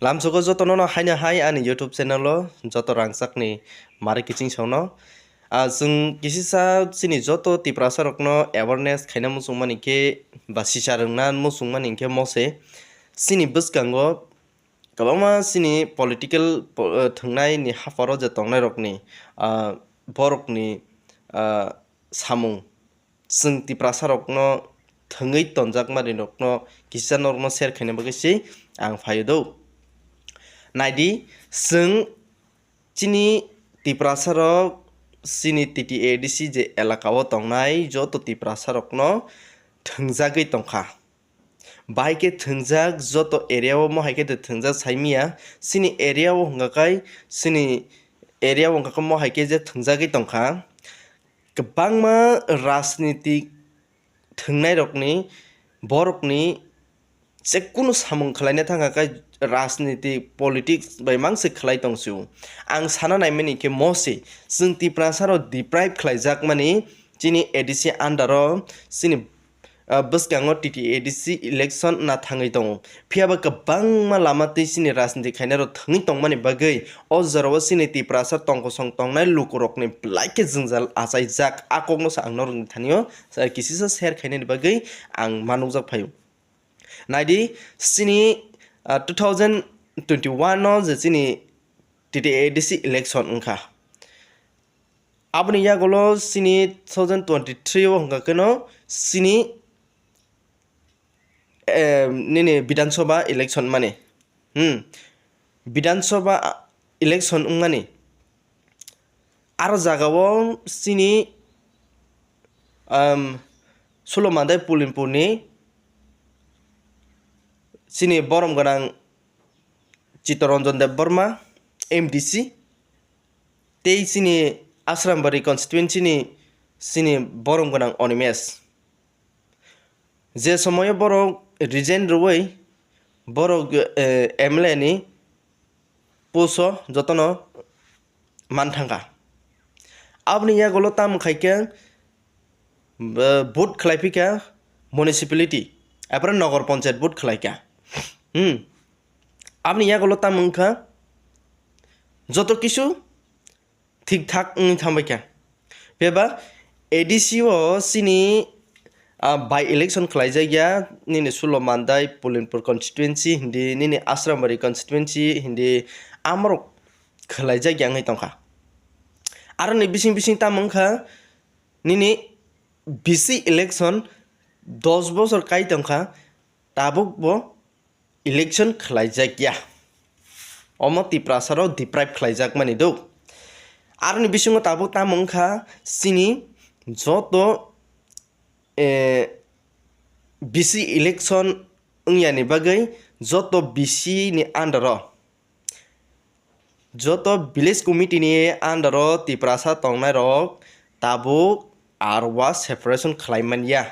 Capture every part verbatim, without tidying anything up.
Lamsogo jotono no haino hai ani YouTube channel o joto rangchakni mari kiching songno. Ah, chwng kisisa chini joto Tiprasa rokno awareness khaina muchungmani khe ba sisa rwngna muchungmani khe mose chini bwskango kwbangma chini political po-, eh, thwngnai ni hapharo je tongnai rokni, ah, borokni, ah, samung chwng Tiprasa rokno thwngwi tonjakmani rokno kisa norokno share khaina bagwi se ang phaio do. Naidi, chwng chini Tiprasa rok chini T T A D C je elaka o tongnai joto Tiprasa rokno thwngjagwi tongkha. Bahai khe thwngjak joto area o mo hai khe de thwngjak saimiya. Chini area o hwnkha khai, chini area o hwnkha khe mo hai khe je thwngjagwi tongkha. Kwbangma rajnitik thwngnairokni, borokni jekunu samung khwlaina thangkha khe rajniti politics bai mangse khwlai tong sio. Ang sana naimani khe mosi chwng Tiprasa rok deprive khwlaijakmani chini A D C under o chini, ah, bwskango T T A D C election na thangwi tongo. Phiya ba kwbangma lama twi chini rajniti khainai rok thwngwi tongmani bagwi o jorao chini Tiprasa tongkosong tongnai lukurokni belai khe jwngjal achaijak. A kokno se ang norokni thani o, ah, kisisa share khainani bagwi ang ma nukjak phaio. Naidi, chini, ah, two thousand twenty-one no je chini T T A D C election wngkha. Aboni yagulo chini two thousand twenty-three o hwnkha kheno chini, em, nini Bidhan Sabha election mani. Hmm. Bidhan Sabha election wngmani. Aro jagao chini, um, Sulo Mandai Pulinpurni chini borom gwnang Chittaranjan Debbarma, M D C, tei chini Asrambari constituency ni chini borom gwnang Animesh. Je somoyo borok resign rwui borok, eh, M L A ni post o jotono man thangkha. Aboni yagulo tamo khai khe, eh, vote khlai phi kha municipality, apore nogor panchayat vote khlai kha. Hmm. Aboni yagulo tamo wngkha joto kisu thik thak wngwi thangbai kha. Phiya ba A D C o chini, ah, by election khwlaijak ya, nini Sulo Mandai, Pulinpur constituency hindi, nini Asrambari constituency hindi, amorok khwlaijak ya wngwi tongkha. Aroni bising bising tamo wngkha, nini B C election dos bosor kai tongkha, tabuk bo election khwlaijak ya. Omo Tiprasa rok deprive khwlaijak mani do. Aroni bisingo tabuk tamo wngkha chini joto, eh, B C election wngya ni bagwi joto B C ni under o, joto village committee ni under o Tiprasa tongnai rok tabuk arwa separation khwlai man ya.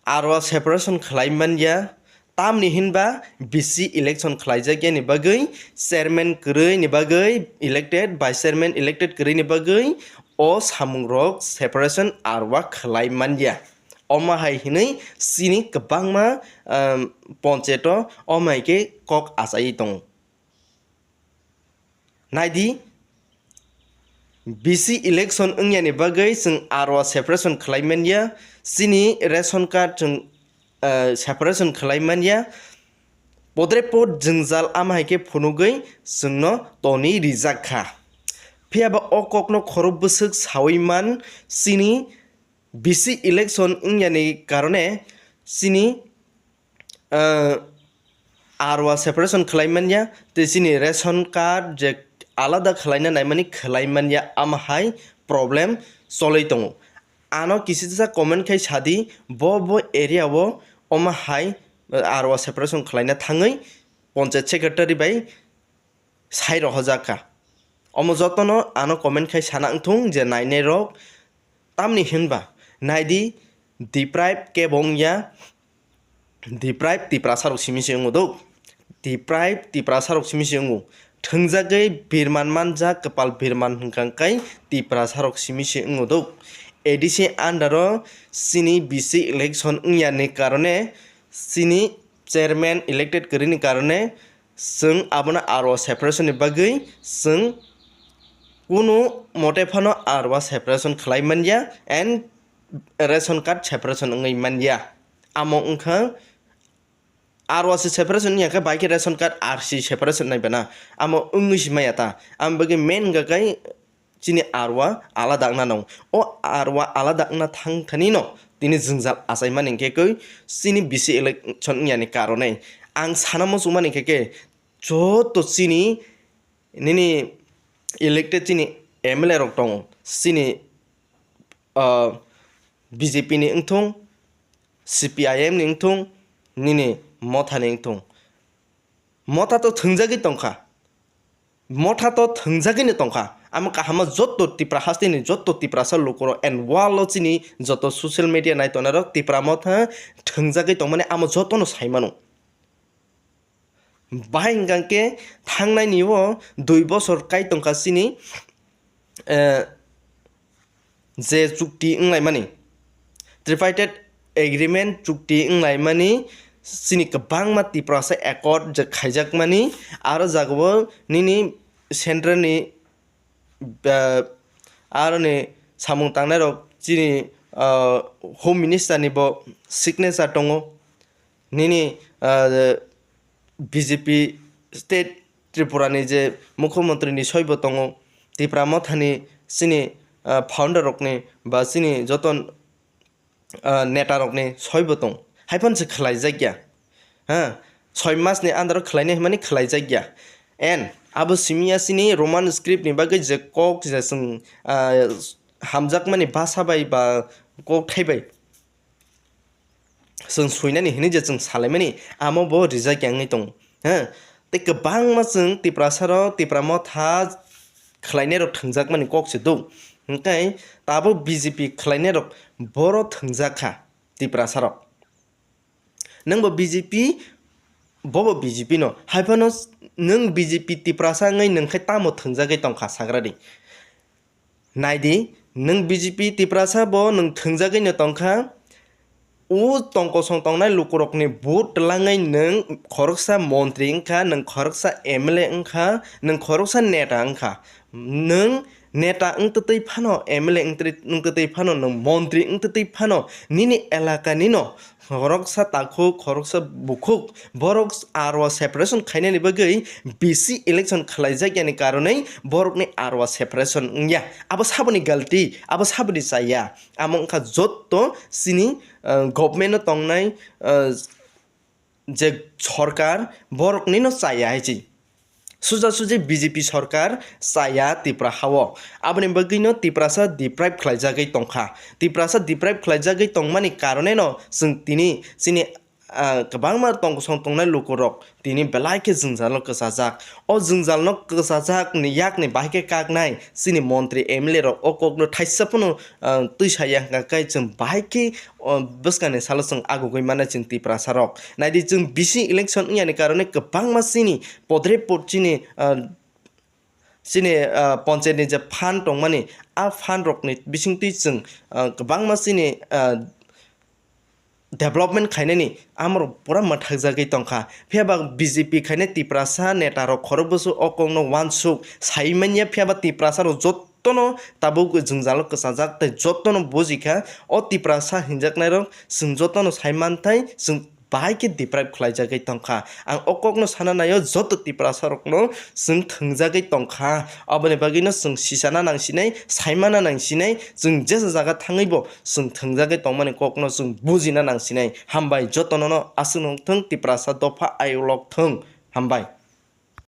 Arwa separation khwlai man ya, tamni hinba B C election khwlaijak ya ni bagwi, chairman kwrwi ni bagwi elected, vice chairman elected kwrwi ni bagwi o samung rok separation arwa khwlai man ya. Omo hai hinwi chini kwbangma, um, poncheto omo hai khe kok achaiwi tongo. Naidi, B C election wngya ni bagwi chwng arwa separation khwlai man ya, chini ration card chwng, eh, separation khwlai man ya, podre pod jwngjal ama hai khe phunugwi chwngno toni rijak kha. Phiya ba o kokno khorok bwswk sawi man, chini B C election wngya ni karone chini, ah, arwa separation khwlai man ya, tei chini ration card je alada khwlaina naimani khwlai man ya, ama hai problem choli tongo. Ano kisisa comment khai sadi, bo bo area o omo hai, ah, arwa separation khwlaina thangwi panchayat secretary bai sai rohorjak kha. Omo jotono ano comment khai sana wngthung je nainai rok tamni hinba naidi deprive kebo wngya, deprive Tiprasa rok simi se wngo do. Deprive Tiprasa rok simi se wngo. Thwngjagwi birman manjak, kwpal birman hwnkha kai Tiprasa rok simi se wngo do. A D C under o chini B C election wngya ni karone, chini chairman elected kwrwi ni karone, Chwng abono R O separation ni bagwi chwng kunu mote phano R O separation khlai manya and ration card separation wngwi manya. Amo wngkha R O se separation wngya khe bai khe ration card R C separation nai bana. Amo wngwi si maya ta. Amo bagwi main wngkha khe chini R O alada wngna nang. O R O alada wngna thang thani no tini jwngjal achaimani hwnkhe khe chini B C election wngya ni karone. Ang sana muchungmani hwnkhe khe joto chini nini elected chini M L A rok tongo. Chini, ah, B J P ni wngthung, C P I M ni wngthung, nini Motha ni wngthung. Motha to thwngjagwi tongkha. Motha to thwngjagwino tongkha. Amo kahama joto Tipra hasteni joto Tiprasa lukurok and world o chini joto social media nai tongnai rok Tipra Motha thwngjagwi tongmani amo jotono sai mano. Bahai hwnkha khe thangnaini o dui bosor kai tongkha chini, eh, je chukti wnglaimani, tripartite agreement chukti wnglaimani chini kwbangma Tiprasa accord je khaijakmani, aro jagao nini central ni, eh, aroni samung tangnairok chini, eh, home minister ni bo signature tongo. Nini, ah, B J P state Tripura ni je mukhyamantri ni soi bo tongo, Tipra Motha ni chini, ah, founder rok ni ba chini joto, ah, neta rok ni soi bo tong. Haiphano se khlai jak ya. Ha, soi mas ni under o khlai nai hwnmani khlai jak ya. And abo simi ya chini Roman script ni bagwi je kok je chwng, ah, hamjakmani basa bai ba kok thai bai chwng swinani hinwi je chwng salaimani, amo bo rijak ya wngwi tongo. He, tei kwbangma chwng Tiprasa rok, Tipra Motha khlainai rok thwngjakmani kok se do. Hwnkhe tabuk B J P khlainai rok boro thwngjak kha Tiprasa rok. Nwng bo B J P, bo bo B J P no. Haiphano nwng B J P Tiprasa wngwi nwng khe tamo thwngjagwi tongkha sagra di. Nai di, nwng B J P Tiprasa bo nwng thwngjagwi no tongkha. O tongkosong tongnai lukurokni vote twlangwi nwng khoroksa montri wngkha, nwng khoroksa M L A wngkha, nwng khoroksa neta wngkha. Nwng neta wngtwtwi phano, M L A wngtwtwi, wngtwtwi phano, nwng montri wngtwtwi phano, nini elaka nino khoroksa takhuk, khoroksa bukhuk, borok R O separation khainani bagwi B C election khlaijak yani karonwi borokni R O separation wngya. Abo saboni galti, abo saboni chaya. Amo wngkha jotto chini, ah, government-o tongnai, ah, je sorkar, boroknino chaya hai se. Suja suji B J P sorkar chaya Tipra hao. Aboni bagwino Tiprasa deprive khlaijagwi tongkha. Tiprasa deprive khlaijagwi tongmani karoneno chwng tini chini, ah, kwbangma tongkosong tongnai lukurok tini belai khe jwngjalo kwchajak. O jwngjalno kwchajak ni yakni bahai khe kaknai chini montri M L A rok o kokno thaisa phano, ah, twi saya hwnkha khe chwng bahai khe, o, bwskangni salo chwng agugwi mannai chwng Tiprasa rok. Naidi chwng B C election wngya ni karone kwbangma chini podre pod chini, ah, chini, ah, ponchayat ni je fund tongmani, a fund rokni bisingtwi chwng, ah, kwbangma chini, ah, development khainani amorok pura mwthakjagwi tongkha. Phiya ba B J P khainai Tiprasa neta rok khorokbwswk o kokno uansuk sai manya, phiya ba Tiprasa rok jottono tabuk jwngjalo kwchajak tei jottono bujikha. O Tiprasa hinjaknairok chwng jottono sai manthai chwng bahai khe deprive khlaijagwi tongkha. Ang o kokno sana naio joto Tiprasa rokno chwng thwngjagwi tongkha. Aboni bagwino chwng sisana nangsinai, saimana nangsinai, chwng jesa jaga thangwibo chwng thwngjagwi tongmani kokno chwng bujina nangsinai. Hambai jotonono aswk nung thung, Tiprasa dopha ayuk lok thung. Hambai.